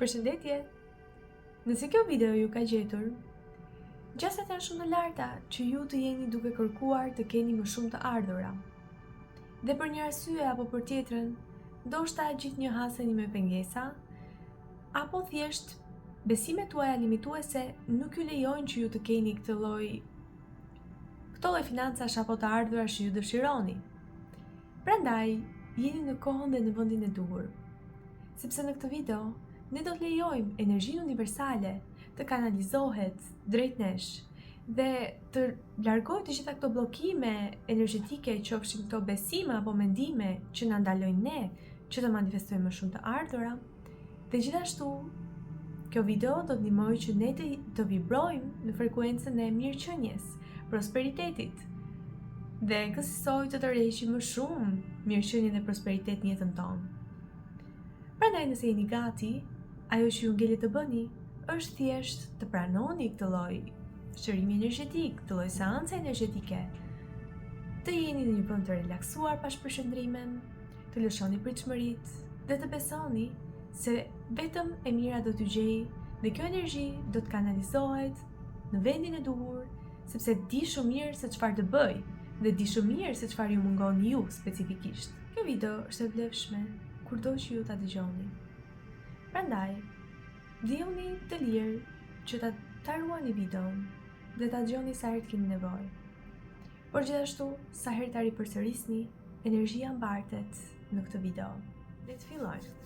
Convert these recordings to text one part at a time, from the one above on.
Përshëndetje! Nëse kjo video ju ka gjetur, gjasat janë shumë të larta që ju të jeni duke kërkuar të keni më shumë të ardhura. Dhe për një arsye apo për tjetrën, ndoshta gjithnjë haseni me pengesa, apo thjesht besimet tuaja limituese nuk ju lejojnë që ju të keni këtë lloj këto lloj financash apo të ardhurash që ju dëshironi. Prandaj, jeni në kohën dhe në vendin e duhur. Sepse në këtë video, ne do të lejojmë energjinë universale të kanalizohet drejt nesh dhe të largojë të gjitha këto bllokime energjetike, qofshin këto besime apo mendime që na ndalojnë ne që të manifestojmë më shumë të ardhura. Dhe gjithashtu, kjo video do të ndihmojë që ne të, të vibrojmë në frekuencën e mirëqenies, prosperitetit. Dhe kësisoj të tërheqim më shumë mirëqenie dhe prosperitet në jetën tonë. Prandaj nëse jeni gati, ajo që ju ngelet të bëni është thjesht të pranoni këtë lloj shërimi energjetik, këtë lloj seance energjetike. Të jeni në një vend të relaksuar pa shpërqendrime, të lëshoni pritshmëritë dhe të besoni se vetëm e mira do t'ju gjejë dhe kjo energji do të kanalizohet në vendin e duhur, sepse di shumë mirë se çfarë të bëjë dhe di shumë mirë se çfarë ju mungon ju specifikisht. Kjo video është e vlefshme kurdo që ju ta dëgjoni. Prandaj, ndihuni të lirë që ta ta ruani videon dhe ta dëgjoni sa herë të keni nevojë. Por gjithashtu, sa herë ta ripërsërisni, energjia mbartet në këtë video. Le të fillojmë.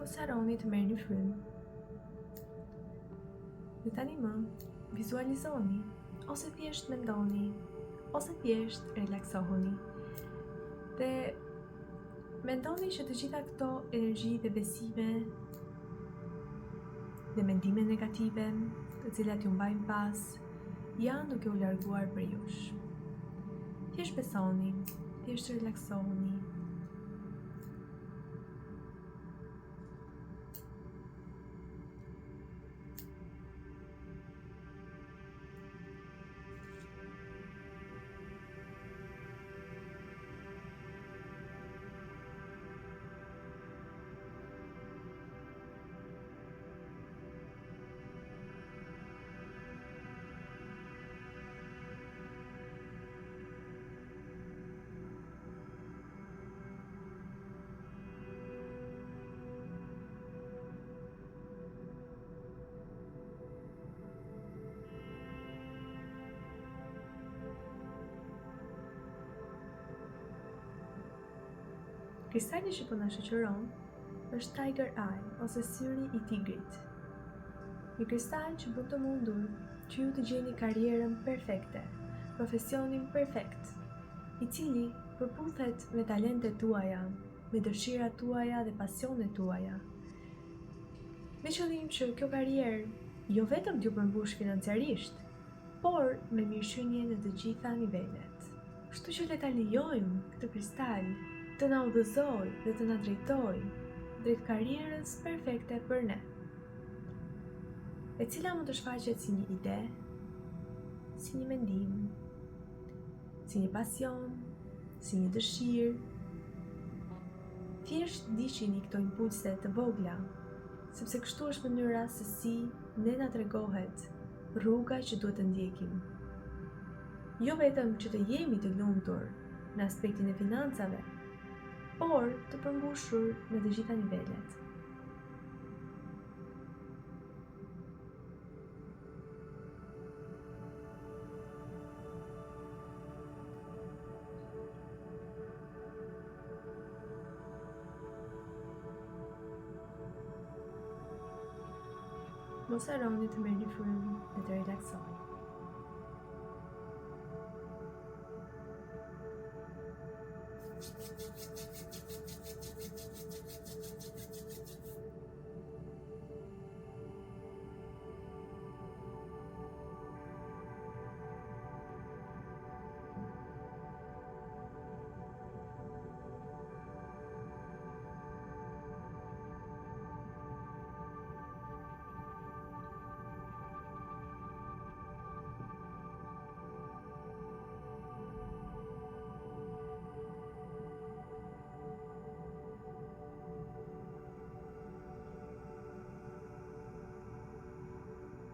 Mos harroni të merrni frymë. Dhe tani më, vizualizoni, ose thjesht mendoni, ose thjesht relaksohuni. Dhe mendoni që të gjitha këto energji dhe besime dhe mendime negative, të cilat ju mbajnë pas, janë duke u larguar prej jush. Thjesht besoni, thjesht relaksohuni. Kristali që po na shoqëron është Tiger Eye ose syri i tigrit. Një kristal që bën të mundur që ju të gjeni karrierën perfekte, profesionin perfekt, i cili përputhet me talentet tuaja, me dëshirat tuaja dhe pasionet tuaja. Me qëllim që kjo karrierë jo vetëm t'ju përmbushë financiarisht, por me mirëqenie në të gjitha nivelet. Kështu që le ta lejojmë këtë kristal të na udhëzojë dhe të na drejtojë drejt karrierës perfekte për ne. E cila mund të shfaqet si një ide, si një mendim, si një pasion, si një dëshirë. Thjesht ndiqini këto impulse të vogla, sepse kështu është mënyra se si ne na tregohet rruga që duhet të ndjekim. Jo vetëm që të jemi të lumtur në aspektin e financave, por të përmbushur në të gjitha nivelet. Mos harroni të merrni frymë dhe të relaksoheni.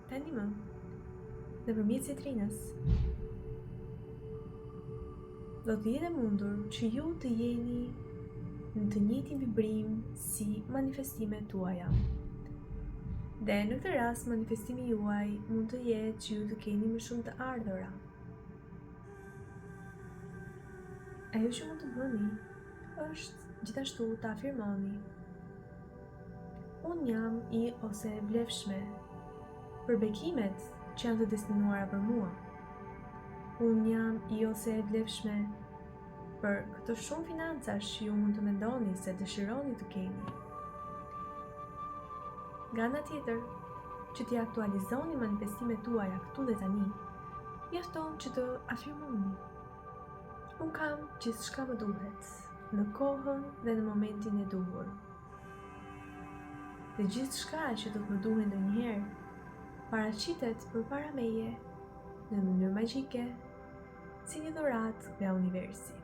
Tani më, nëpërmjet citrinës, do të jetë e mundur që ju të jeni në të njëjtin vibrim si manifestimet tuaja. Dhe në këtë rast manifestimi juaj mund të jetë që ju të keni më shumë të ardhura. Ajo që mund të bëni është gjithashtu të afirmoni Unë jam i ose e vlefshme për bekimet që janë të destinuara për mua. Unë jam i ose e vlefshme për këtë shumë financash që ju mund të mendoni se dëshironi të keni. Nga ana tjetër, që t'i aktualizoni manifestimet tuaja këtu dhe tani, mjafton që të afirmoni. Unë kam gjithçka më duhet, në kohën dhe në momentin e duhur. Dhe gjithçka që do të më duhet ndonjëherë, paraqitet përpara meje në mënyrë magjike, si një dhuratë nga universi.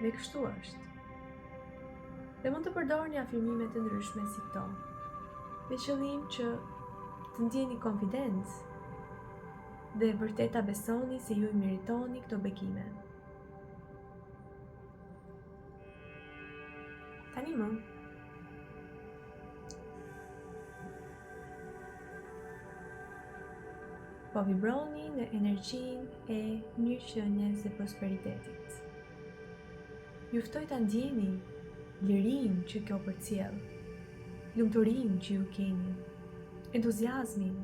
Dhe kështu është. Dhe mund të përdorni afirmime të ndryshme si këto, me qëllim që të ndjeni konfidencë dhe vërtet ta besoni se ju i meritoni këto bekime. Tani më, po vibroni në energjinë e mirëqenies dhe prosperitetit. Ju ftoj ta ndjeni lirinë që kjo përcjell, lumturinë që ju keni, entuziazmin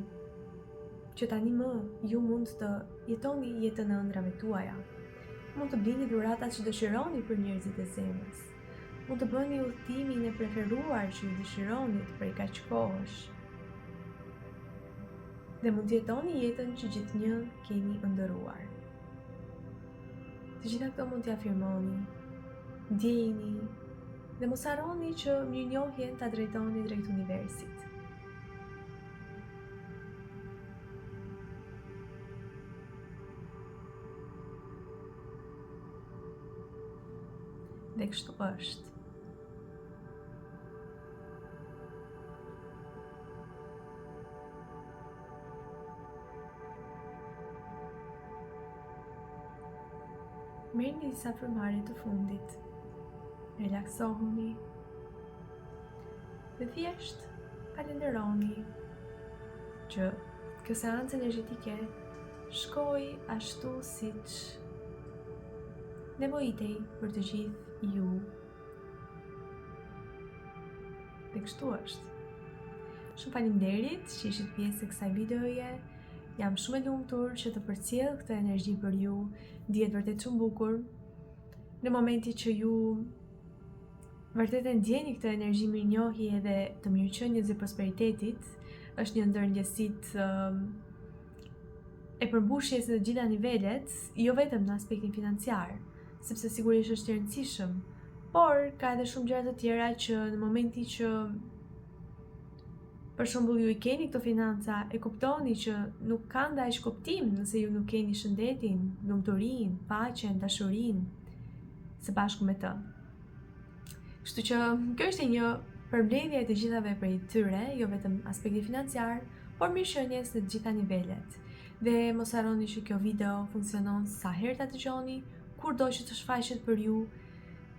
që tani më ju mund të jetoni jetën e ëndrrave tuaja. Mund të blini dhuratat që dëshironi për njerëzit e zemrës. Mund të bëni udhëtimin e preferuar që ju dëshironit prej kaq kohësh. Dhe mund të jetoni jetën që gjithnjë keni ëndërruar. Të gjitha këto mund t'i afirmoni, ndjejini dhe mos harroni që mirënjohjen ta drejtoni drejt universit. Dhe kështu është. Merrni disa frymëmarrje të fundit. Relaksohuni. Dhe thjesht falenderoni që kjo seancë energjetike shkoi ashtu siç nevojitej për të gjithë ju. Dhe kështu është. Shumë faleminderit që ishit pjesë e kësaj videoje. Jam shumë e lumtur që të përcjell këtë energji për ju. Ndihet vërtet shumë bukur. Në momentin që ju vërtet e ndjeni këtë energji mirënjohje dhe të mirëqenies dhe prosperitetit, është një ndër ndjesitë um, e përmbushjes në të gjitha nivelet, jo vetëm në aspektin financiar, sepse sigurisht është i rëndësishëm, por ka edhe shumë gjëra të tjera që në momentin që për shembull ju i keni këto financa, e kuptoni që nuk kanë dhe aq kuptim nëse ju nuk keni shëndetin, lumturinë, paqen, dashurinë së bashku me të. Kështu që kjo ishte një përmbledhje e të gjithave prej tyre, jo vetëm aspekti financiar, por mirëqenies në të gjitha nivelet. Dhe mos harroni që kjo video funksionon sa herë ta dëgjoni, kurdo që të shfaqet për ju,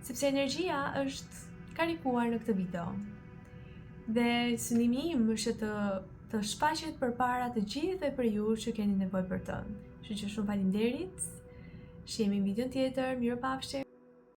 sepse energjia është karikuar në këtë video. Dhe synimi im është të të shfaqet përpara të gjithëve për ju që keni nevojë për të. Kështu që shumë faleminderit. Shihemi në videon tjetër. Mirupafshim.